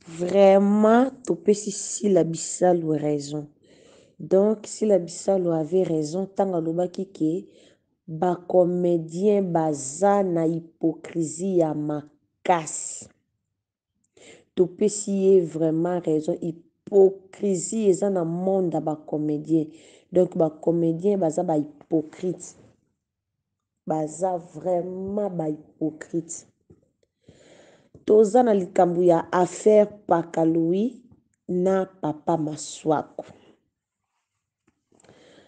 Vraiment topesi Sila Bisalu raison. Donc Sila Bisalu avait raison ntango alobaki ke ba comediens baza na hypocrisie ya makasi. Topesi ye vraiment raison hypocrisie eza na monde ya ba comediens. Donc ba comediens baza ba hypocrites. Baza vraiment ba hypocrite. Toza na likambo ya affaire Paka Louis na Papa Masuaku.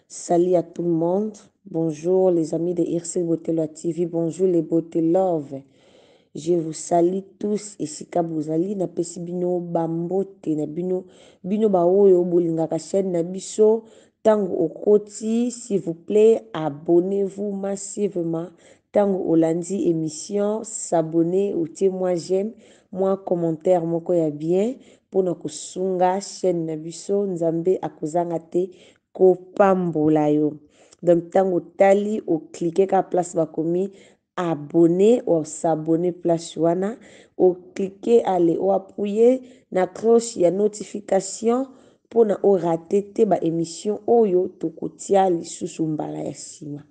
Salut à tout le monde. Bonjour les amis de Irsil Botelwa TV. Bonjour les Beauté Love. Je vous salue tous esika bozali napesi bino bambote na bino bino baoyo bolingaka chaîne na biso Tango okoti s'il vous plait abonnez vous massivement tango olandi emission s'abonner otie mwa j'aime mwa commentaire moko ya bien pona kosunga chaîne na biso nzambe akozanga te kopambola yo donc tango otali o cliquer kaka place bakomi abonner o s'abonner place wana o cliquer ale o appuyer na cloche ya notification pona o rater te ba emission oyo tokotia lisusu mbala ya sima.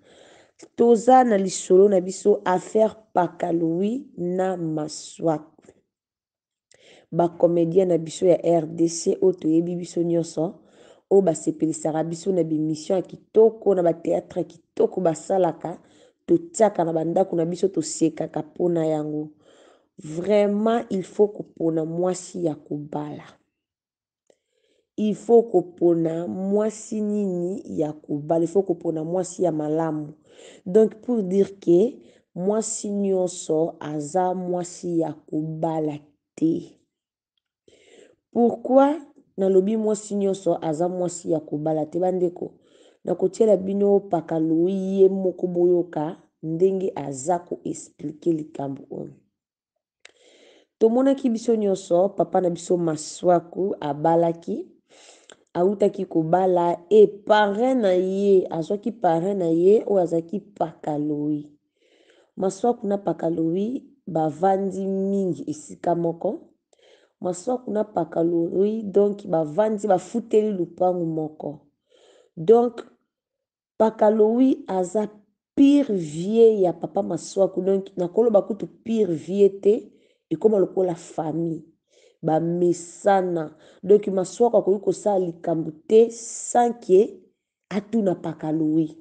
Toza na lisolo na biso affaire Paka Louis na Masuaku. Ba comediens na biso ya rdc oyo toyebi biso nionso oyo basepelisaka biso na b'emission ya kitoko na ba theatre ya kitoko basalaka totiaka na ba ndaku na biso tosekaka pona yango vraiment il faut kopona mwasi ya kobala. Il faut kopona mwasi nini ya kobala, il faut kopona mwasi ya malamu. Donc pour dire que mwasi nyonso aza mwasi ya kobala te. Pourquoi nalobi mwasi nyonso aza mwasi ya kobala te bandeko? Nakotiela bino Paka Louis ye moko boyoka ndenge aza ko expliquer likambo oyo. Tomonaki biso nyonso papa na biso Masuaku abalaki, awutaki kobala e parrain na ye azwaki parrain na ye oyo azalaki Paka Lowi. Masuaku na Paka Lowi bavandi mingi esika moko. Masuaku na Paka Lowi donc bavandi bafuteli lupangu moko. Donc Paka Lowi aza pire vieux ya papa Masuaku donc nakoloba kutu pire vieux te ekoma lokola famille bamesana donc Masuaku akoki kosala likambo te sans que atuna Paka Lowi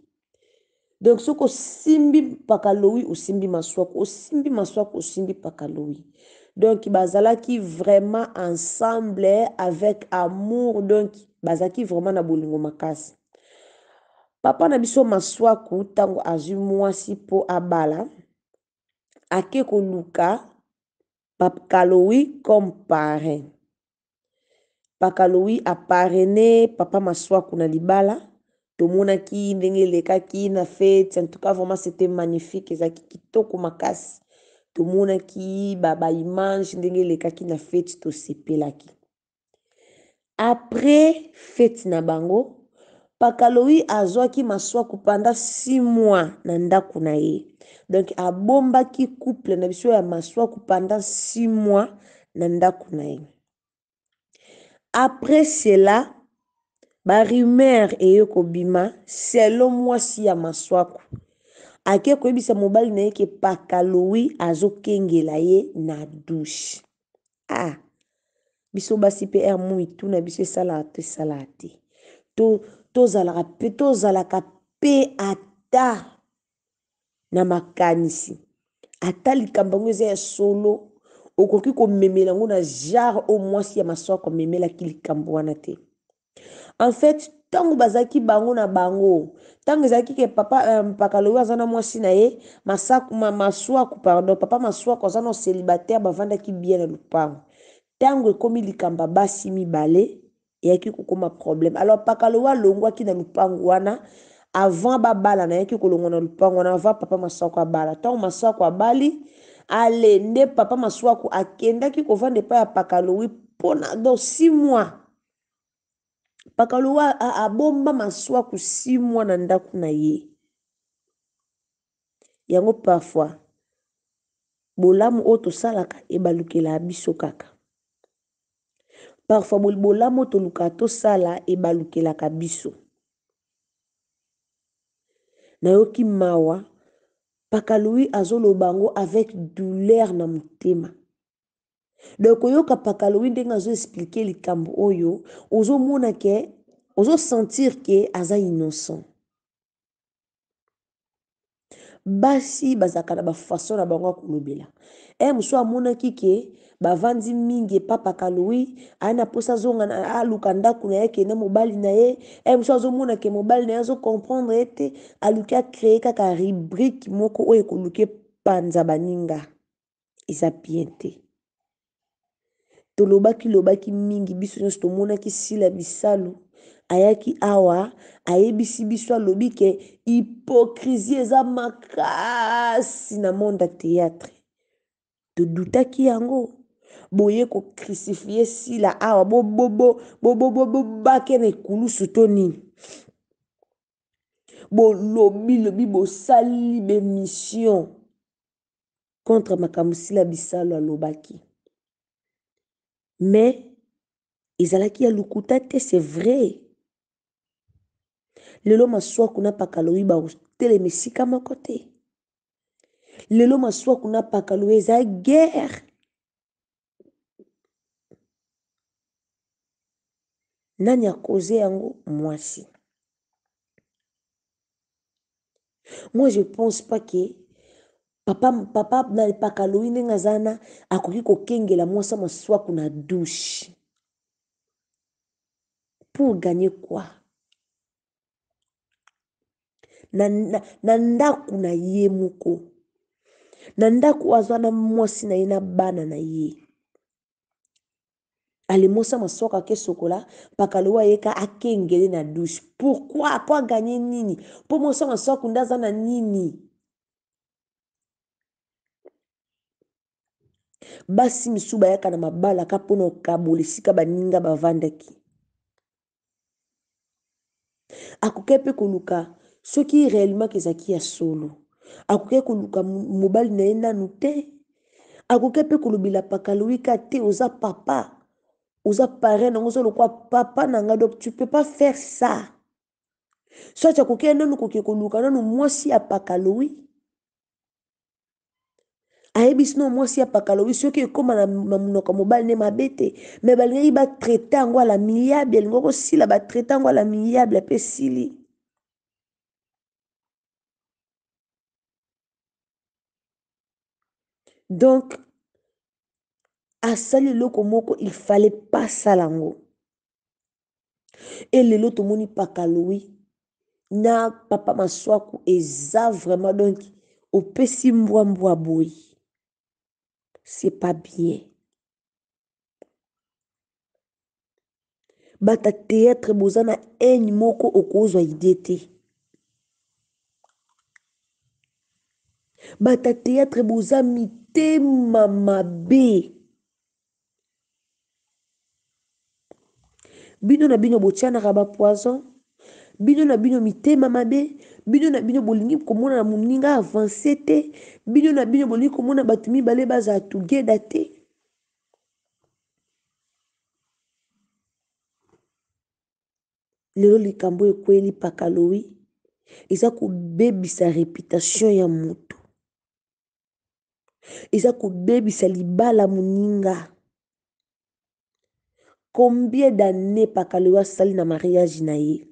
donc soki osimbi Paka Lowi osimbi Masuaku osimbi Masuaku osimbi Paka Lowi donc bazalaki vraiment ensemble avec amour donc bazalaki vraiment na bolingo makasi Papa na biso Masuaku ntango azwi mwasi mpo abala, ake koluka Pakalowi comme parrain. Pakalowi a parraine papa Masuaku na libala. Tomonaki ndenge elekaki na fete, en tout cas vraiment c'était magnifique, ezalaki kitoko makasi. Tomonaki ba, ba image ndenge elekaki na fete, tosepelaki. Après fete na bango, Pakalowi azwaki Masuaku pendant 6 mois na ndaku na ye. Donc abombaki couple na biso ya Masuaku pendant 6 mois na ndaku na ye. Après cela, ba rumeurs eye kobima selon mwasi ya Masuaku. Ake koyebisa mobali na ye ke Pakalowi azokengela ye na douche. Ah! Biso basi pe heure moko mitu na biso esalaka to esalaka te. To tozalaka pe tozalaka pe ata na makanisi ata likambo yango eza ya solo okoki komemela yango na genre oyo mwasi ya maswako amemelaki likambo wana te. En fait ntango bazalaki bango na bango ntango ezalaki ke papa euh, mpaka lowi aza na mwasi na ye masaku ma, maswaku pardon papa maswaku aza na célibataire bavandaki bien na lupango ntango ekomi likambo ya basi mibale eyaki kokoma problème alors mpaka lowi alongwaki na lupango wana avant babala nayaki kolongwa na lupango wana avant papa maswaku abala ntango maswaku abali ale nde papa maswaku akendaki kovanda epai ya pakalowi mpona donc 6 mois Pakalowa abomba masuaku 6 mois na ndaku na ye. Yango parfois bolamu oyo tosalaka ebalukelaka biso kaka. Parfois bolamu oyo tolukaka tosala ebalukelaka biso. Nayoki mawa, Paka Louis azoloba yango avec douleur na motema. Donc koyoka Paka Louis ndenge azo expliquer likambo oyo, ozomona ke ozo sentir ke aza innocent. Basi bazalaka na ba façon na bango ya kolobela. Eh mosusu amonaki ke bavandi mingi epa Paka Louis, aye na posa azonga aluka ndako na ye akende na mobali na ye. Eh mosusu azomona ke mobali na ye azo comprendre ye te, aluki a créer kaka rubrique moko oyo ekoluka epanza baninga. Eza bien te. Tolobaki lobaki mingi biso nyonso tomonaki Sila Bisalu ayaki awa ayebisi biso alobi ke hypocrisie eza makasi na monde ya theatre. Todutaki yango boye ko crucifie Sila awa bobake na ekulusu to nini? Bolobi lobi bosali b'emission contre makambo Sila Bisalu alobaki. Mais ezalaki ya lokuta te, c'est vrai. Lelo Masuaku na Pakalowi bakotelema esika moko te. Lelo Masuaku na Pakalowi eza guerre. Nani akoze yango? Mwasi. Moi je pense pas que papa papa na pakaloyi ndenge aza na akoki kokengela mwasi ya maswaku na douche pour gagner quoi? Na, na, na ndako na ye moko na ndako aza na mwasi na ye na bana na ye Ale mwasi ya maswaka ake sokola pakalowa ayeka akengele na douche pourquoi po aganye nini po mwasi ya maswaku nde aza na nini basi misusu bayaka na mabala ka mpona okabola esika baninga bavandaki akokaki mpe koluka soki réellement ezalaki ya solo akokaki koluka mobali na ye nanu te akokaki mpe kolobela pakaloika te oza papa oza parrain nango oza lokwa papa na nga donc tu peux pas faire ça soit akokaki nanu koke koluka nanu mwasi ya pakaloi ayebisi no mwasi ya pakalowi soki ekóma na monoko ya mobali nde mabe te me balingaki batraite yango ala miyable elingi kosila batraite yango ala miyable mpe esili donc asali eloko moko il fallait pas asala yango e lelo tomoni pakalowi na papa maswaku eza vraiment donc opesi mbwa mbwa boye c'est pas bien bata théâtre boza na haine moko okozwa idée te bata théâtre boza mitema mabe Bino na bino botianaka ba poison, bino na bino mitema mabe, bino na bino bolingi komona na moninga avance te, bino na bino bolingi komona bato mibale bazala together te. Lelo likambo ekweli pakalowi eza kobebisa reputation ya moto. Eza kobebisa libala moninga. Combien d'années Pakalewa asali na mariage na ye?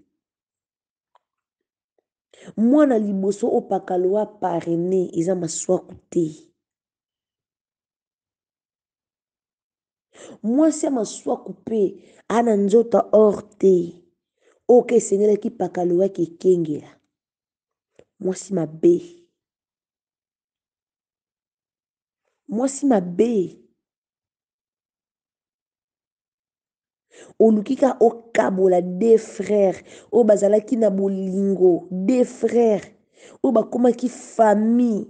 Mwana liboso oyo Pakalewa parraine eza Masuaku te. Mwasi ya Masuaku mpe aa na nzoto ya or te. Oyo ka esengelaki Pakalewa kekengela. Mwasi mabe. Mwasi mabe. Oluki kaka okabola deux frères oyo bazalaki na bolingo, deux frères oyo bakomaki famille.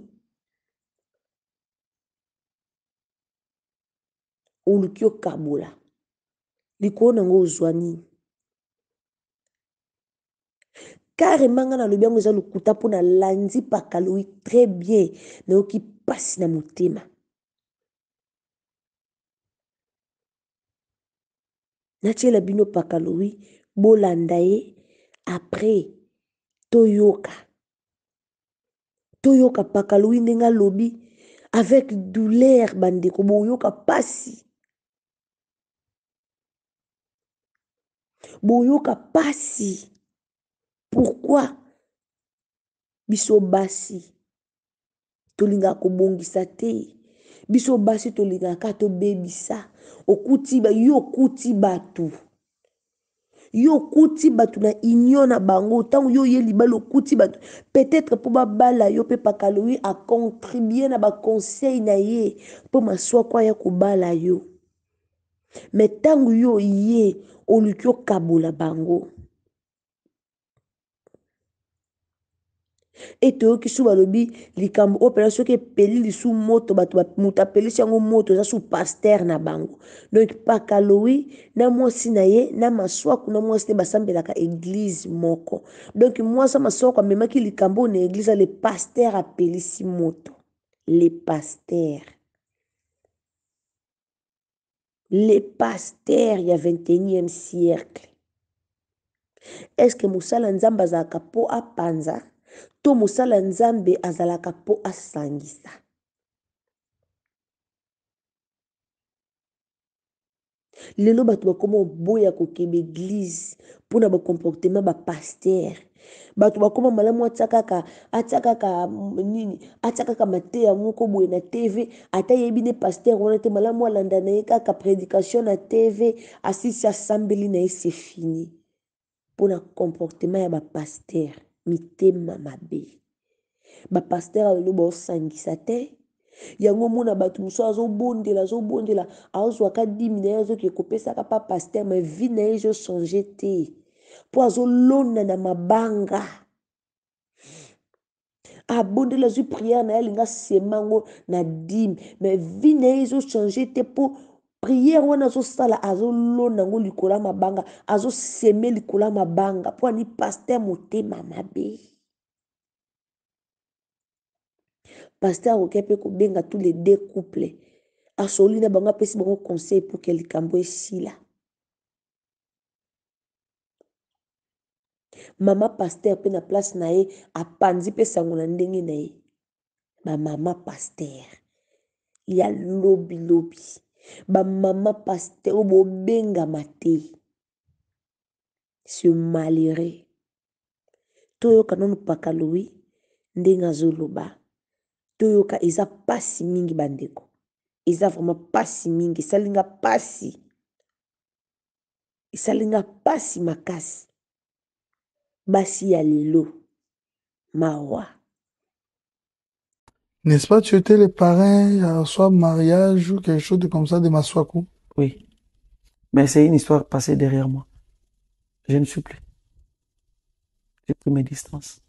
Oluki okabola likolo na yango ozwa nini? Carrément nga nalobi yango eza lokuta mpo nalandi pakalowi très bien, nayoki mpasi na motema. Natiela bino Pakalowi, bolanda ye après toyoka. Toyoka Pakalowi ndenge alobi avec douleur bandeko boyoka pasi. Boyoka pasi. Pourquoi biso basi tolingaka kobongisa te biso basi tolingaka kaka tobebisa okuti yo okuti bato yo okuti bato na union na bango ntango yo oye libala okuti bato peut-être mpo babala yo mpe pakalowi acontribue na baconseil na ye mpo maswako aya kobala yo me ntango yo oye oluki okabola bango E toyoki su balobi likambo oyo mpena soki epeli lisu moto bato moto apelisi yango moto eza su paster na bango donc pakalowi na mwasi na ye na maswaku na mwasi ne basambelaka eglize moko donc mwasi ya maswaku amemaki likambo oyo na eglize le paster apelisi moto le paster Le pasteur ya 21e siècle. Est-ce que mosala Nzambe azalaka po apanza to mosala Nzambe azalaka po asangisa? Lelo bato bakoma oboya kokende eglise mpo na bacomportement ba pasteur. Bato bakoma malamu atia kaka atia kaka nini atia kaka mateya moko boye na TV ata yebi ne pasteur wana te malamu alanda na ye kaka predication na TV asisi asambeli na ye c'est fini mpo na comportement ya ba pasteur mitema mabe ba pasteur ya lelo baosangisa te yango omona bato mosusu azobondela azobondela azwaka dimi na ye azoke kopesaka pa pasteur mais vie na ye ezochange te mpo azolona na mabanga abondeli azwi priere na ye alingi asema yango na dime mais vie na ye ezochange te mpo priere wana azosala azolona yango likolo ya mabanga azoseme likolo ya mabanga mpo ani paster motema mabe Pasteur akoki mpe kobenga tous les deux couples asoli na bango apesi bango conseil pour que likambo esila. Mama pasteur mpe na place na ye apanzi mpe sango na ndenge na ye. Ba mama pasteur ya lobi lobi, ba mama pasteur oyo bobengama te, c'est malheureux. Toyoka nanu paka Louis ndenge azoloba toyoka eza pasi mingi bandeko eza vraiment pasi mingi esali nga pasi esali nga pasi makasi basi ya lelo mawa. N'est-ce pas, tu étais le parrain, soit mariage ou quelque chose de comme ça de Maswaku? Oui. Mais c'est une histoire passée derrière moi. Je ne suis plus. J'ai pris mes distances.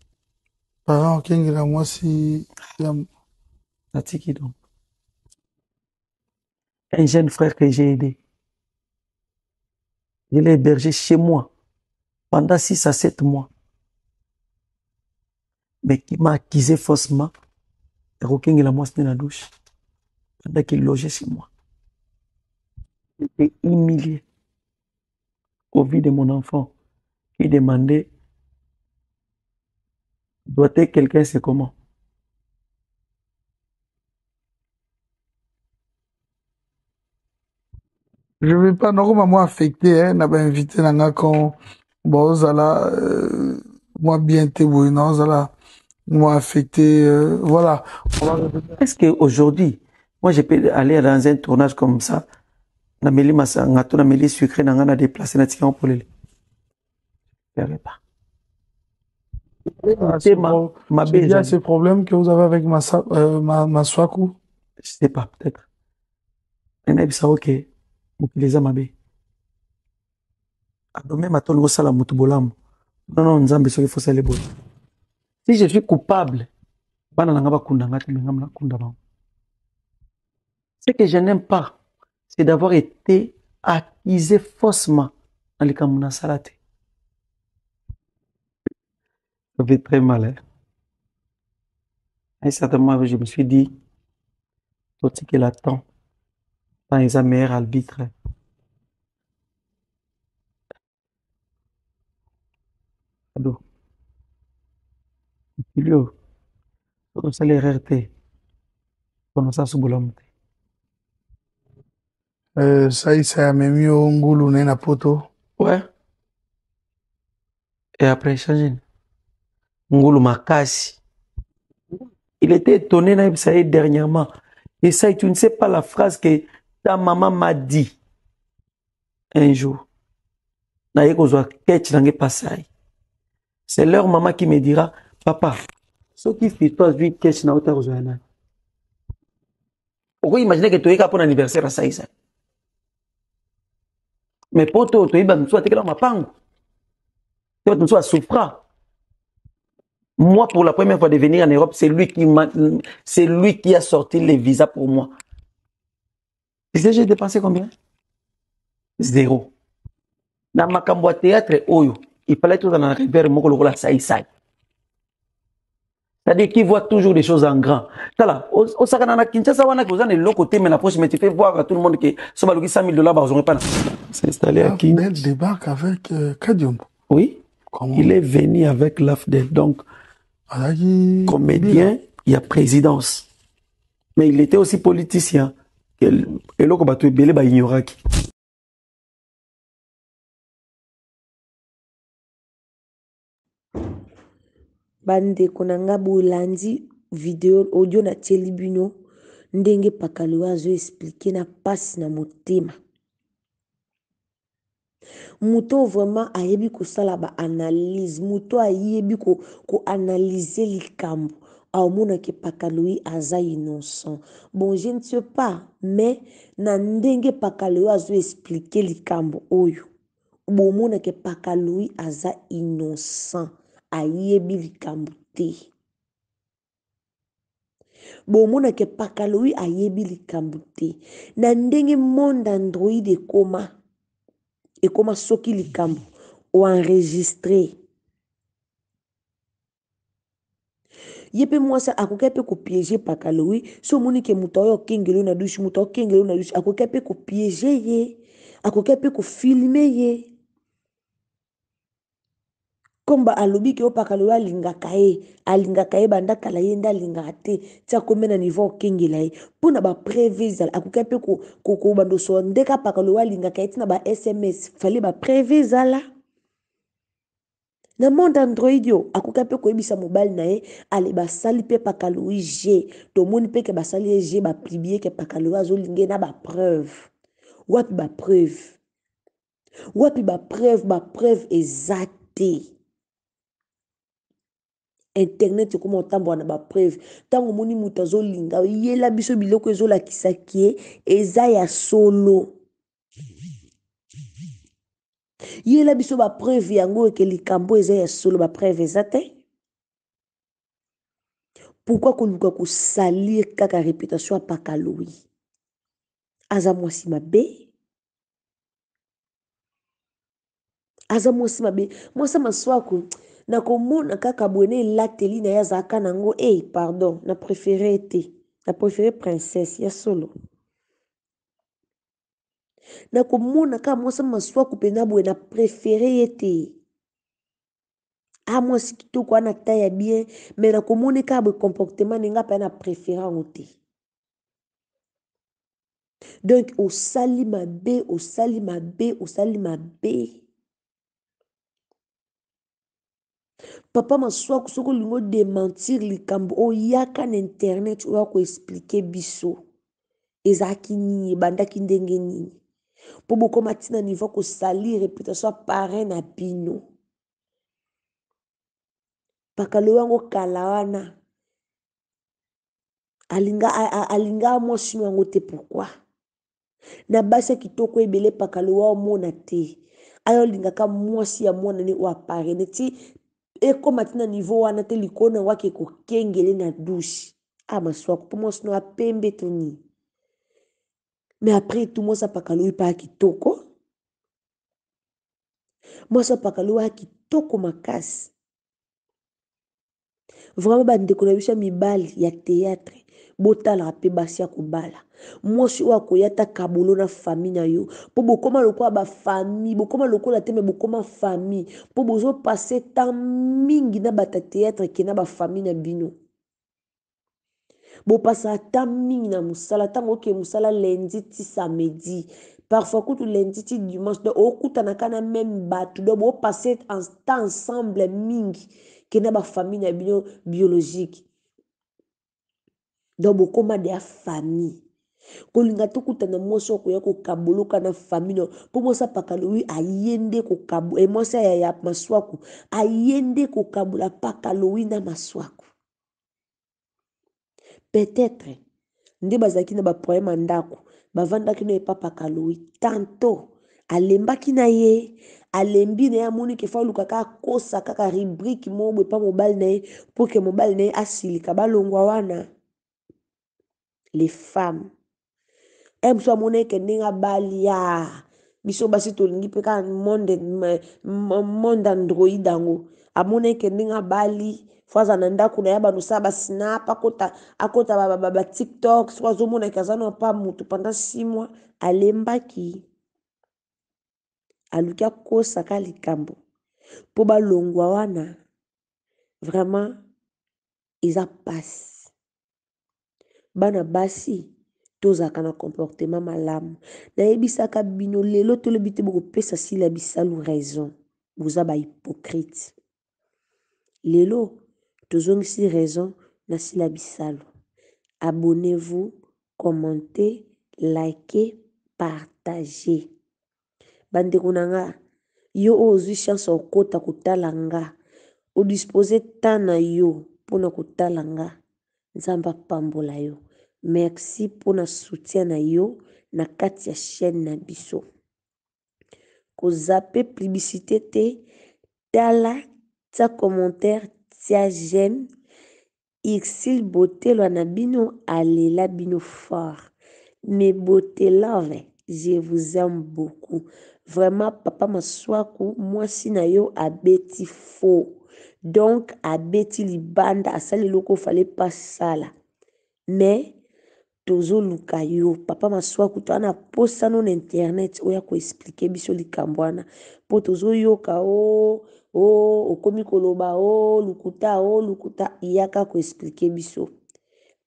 Parrain okengela mwasi ya Natiki donc. Un jeune frère que j'ai aidé. Je l'ai hébergé chez moi pendant 6 à 7 mois. Mais qui m'a accusé faussement la mwasi na douche pendant qu'il logeait chez moi. J'étais humilié au vu de mon enfant qui demandait doiter quelqu'un, c'est comment? Je vais pas nakoma mwa affecté hein, na ba invité na nga quand baozala mwa bien te boye naozala mwa affecté voilà. Est-ce que aujourd'hui moi je peux aller dans un tournage comme ça nameli masanga to nameli sucré na nga na déplacer na tika polele? Je ne pas. Ah, c'est il y a ce problème que vous avez avec Maswaku? Je sais pas, peut-être. Nayebisa ok, mokili eza mabe. Ado même ata olingi osala moto bolamu. Non, non, Nzambe soki faut sala boye. Si je suis coupable, bana na nga bakunda nga te, mais nga nakunda bango. Ce que je n'aime pas, c'est d'avoir été accusé faussement na likambo nasala te. Ça fait très mal, hein. À un certain moment, je me suis dit, totikela temps. Temps eza meilleur arbitre. Ado. Mokili oyo soki osali erreur te mpona osala so bolamu te. Euh, Saïsa amemi yo ngulu na ye na poto. Ouais. Et après échange ngulu makasi. Il était étonné nayebisa ye dernièrement. Et ça, tu ne sais pas la phrase que ta maman m'a dit un jour. Naye kozwa ketch nange pasai. C'est leur maman qui me dira, papa, soki fiston azwi ketch na ota kozwa ya nani? Oko imaginer que toyeka mpo na anniversaire ya Saïsa. Mais poto toyebi bato mosusu batekela mapango. Te bato mosusu basouffra. Moi, pour la première fois de venir en Europe, c'est lui qui m'a, c'est lui qui a sorti les visas pour moi. Tu sais, j'ai dépensé combien? Zéro. Na makambo ya théâtre oyo, il fallait tout dans repère moko lokola sai sai. C'est-à-dire qui voit toujours des choses en grand. Tala, osakana na Kinshasa wana que oza na eloko te mais na poche mais tu fais voir à tout le monde que so baluki 100 000 dollars bazonga pas na. S'installer à Kin. L'AFDEL débarque avec euh, Kadiombo. Oui. Comment? Il est venu avec l'AFDEL. Donc, Azalaki comédien, il y a présidence. Mais il était aussi politicien. Eloko bato ebele ba ignoraki. Bandeko na nga bolandi video audio natieli bino ndenge pakalo azo explique na pasi na motema. Moto oyo vraiment ayebi kosala ba analyse, moto ayebi ko, ko analyser likambo aomona ke Pakaloyi aza innocent. Bon, je ne sais pas, mais na ndenge Pakaloyi azo expliquer likambo oyo, bomona ke Pakaloyi aza innocent, ayebi likambo te. Bomona ke Pakaloyi ayebi likambo te. Na ndenge monde Android ekoma, ekoma soki likambo o enregistrer. Ye pe mwasi akoki pe ko piéger Pakaloyi. So omoni ke moto ayo akengeli yo na douche, moto akengeli yo na douche, akoki pe ko piéger ye, akoki pe ko filmer ye. Comme ba alobi ke opaka loyo alingaka ye, alingaka ye banda kala, ye nde alingaka te ti akomi na niveau okengela ye mpo na ba preuve ezala. Akoki pe kobanda osola ndenge apaka loyo alingaka ye ti na ba sms, fallait ba preuve ezala. Na monde Android yo akoki pe koyebisa mobali na ye ale basali pe pakaloyi g, tomoni pe ke basali ye g, ba publier ke pakaloyi azolinga ye na ba preuve. Wapi ba preuve? Wapi ba preuve? Ba preuve eza te. Internet ekoma kotambola na ba preuve. Ntango omoni moto azolinga yela biso biloko ezolakisa ke eza ya solo, yela biso ba preuve yango eke likambo eza ya solo. Ba preuve eza te. Pourquoi koluka kosalir kaka réputation ya Pakaloyi? Aza mwasi mabe, aza mwasi mabe, mwasi ya maswaku. Nakomona kaka boye na elateli na ye azalaka nango. Hey, pardon, na préféré te, na préféré princesse ya solo. Nakomona kaka mwasi ya maswaku mpenza boye, na préféré ye te. A mwasi kitoko wana taille ya bien, mais nakomona kaka boye comportement na nga mpe na préféré yango te. Donc osali mabe, osali mabe, osali mabe. Papa Maswaku, soki olingi odementir likambo oyaka na internet oya koexplike biso ezalaki nini, ebandaki ndenge nini, mpo bokoma ntina niveau kosalir réputation ya parrain na bino. Pakalo yango kala wana alinga alinga mwasi no yango te. Pourquoi na basi ya kitoko ebele pakalo wa omona te ayo alingaka mwasi ya mwana ne oyo aparene ti ekóma ti na niveau wana te, likolo na yango ake kokengele na douche. A maswako mpo mwasi no apembe to nini? Mais après tout, mwasi apakalo oyo mpe kitoko, mwasi apakalo oyo kitoko makasi. Vraiment bandeko na biso ya mibali ya théâtre, Botalaka mpe basi ya kobala. Mwasi oyo akoya ata kabolo na famille na yo mpo bokoma lokola ba famille, bokoma lokola te me bokoma famille mpo bozo passe temps mingi na bata théâtre ke na ba famille na bino. Bopasaka temps mingi na mosala, ntango oke mosala lundi ti samedi, parfois kutu lundi ti dimanche, donc okutanaka na meme bato, donc bopasse temps ensemble mingi ke na ba famille na bino biologique. Donc bokoma deya famille. Kolinga tokutana mwasi oyo akoya kokaboloka na famille no mpo mwasi ya pakalowi aye nde kokabo e mwasi ya ya maswaku aye nde kokabola pakalowi na maswaku. Peut-être nde bazalaki na ba problème ya ndako, bavandaki no epa pakalowi tantôt alembaki na ye, alembi na ye, amoni ke fo aluka kaka akosa kaka rubrique moko boye epa mobali na ye mpo ke mobali na ye asilika balongwa wana. Les femmes e mosusu amonaki ke ndenge abali ya biso basi tolingi mpe kaka monde, monde android yango amonaki ke ndenge abali fo azala na ndako na ye abanda osala basnap akota akota batiktok soki azomonaki aza na pa motu pendant 6 mois alembaki aluki akosaka likambo mpo balongwa wana vraiment eza pasi Bana basi tozalaka na comportement malamu. Nayebisaka bino lelo tolobi te bokopesa Sila Bisalu raison. Boza ba hypocrite. Lelo tozongisi raison na Sila Bisalu. Abonnez-vous, commentez, likez, partagez. Bandeko na nga, yo oyo ozwi chance ya kokota kotala nga, odispose temps na yo mpona kotala nga. Nzambe apambola yo. Merci pona soutien na yo na kati ya chaîne na biso. Ko zapper publicité te, tala, tia commentaire, tia j'aime. Ursule Botelwa na bino alela bino fort. Mes Botelove, je vous aime beaucoup. Vraiment papa Masuaku mwasi na yo abeti faux. Donc abeti libanda asali eloko fallait pas sala. Mais tozoluka yo papa Masuaku toza na posa no na internet oya ko expliquer biso likambo wana po tozoyoka o o okomi koloba o lukuta o lukuta yaka ko expliquer biso.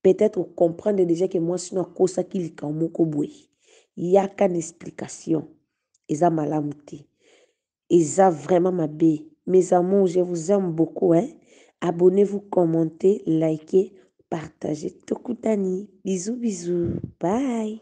Peut-être comprendre déjà que mwasi no akosaki likambo moko boye. Yaka na explication. Eza malamu te. Eza vraiment mabe. Mes amours, je vous aime beaucoup hein. Abonnez-vous, commentez, likez, partagez. Tokutani. Bisous bisous. Bye.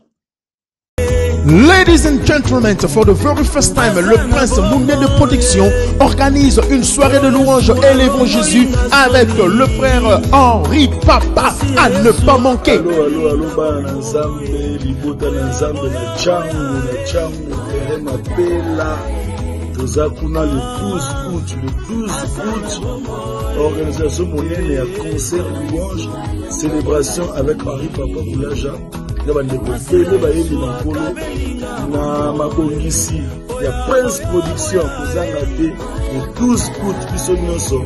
Ladies and gentlemen, for the very first time, le Prince Mounet de Production organise une soirée de louanges élevant Jésus avec le frère Henri Papa à ne pas manquer. Allô, allô, allô, bana na Nzambe, libota na Nzambe na Tshangu, na Tshangu, terrain Mapela. Toza kuna le 12 août, le 12 août, organisation monene ya concert louange, célébration avec Henri Papa Boulaja. Na bandeko ebele bayembi na nkolo na mabongisi ya Prince Production kozanga te le 12 août biso nyonso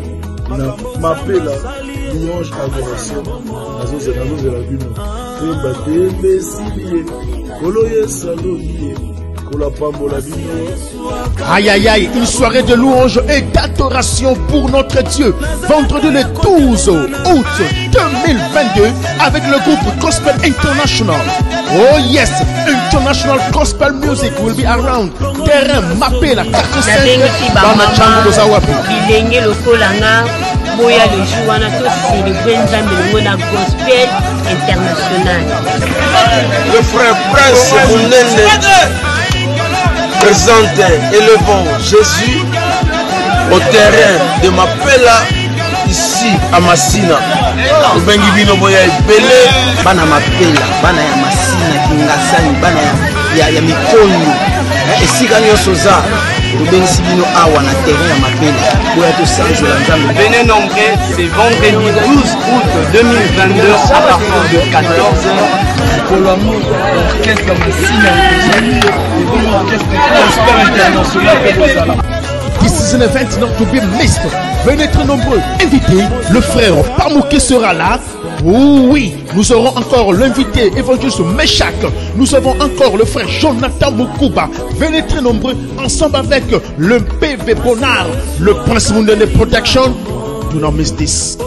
na Mapela louange adoration nazozela nazozela bino toyemba tembe esili ye nkolo yesu alobi ye nkolo apambola bino. Aïe aïe aïe, une soirée de louange et d'adoration pour notre Dieu. Vendredi le 12 août 2022 avec le groupe Gospel International. Oh yes, International Gospel Music will be around. Terrain mappé la carte 5 nabengisi bana Tshangu boza wapi? Bilenge lokola nga boya le jour wana toselebre nzambe elongo na Gospel International. Le frère Prince Munene présente Élevons Jésus au terrain de Mapela ici à Masina. Tobengi bino boya ebele. Bana Mapela, bana ya Masina, Kingasani, bana ya, ya, ya Mikondo, esika nyonso oza, tobengisi bino awa na terrain ya Mapela, boya tosanzola Nzambe. Venez nombreux, c'est vendredi 12 août 2022 à partir de 14h. Mokolo yango orchestre Masina ekozali, ebongo orchestre Gospel International mpe ekozala. This is is an event not to be missed. Venez très nombreux. Invitez le frère Pamouké sera là. Oui, nous aurons encore l'invité évangéliste Meshach. Nous avons encore le frère Jonathan Mukuba. Venez très nombreux ensemble avec le PV Bonnard, le Prince Mundele Protection. Do not miss this.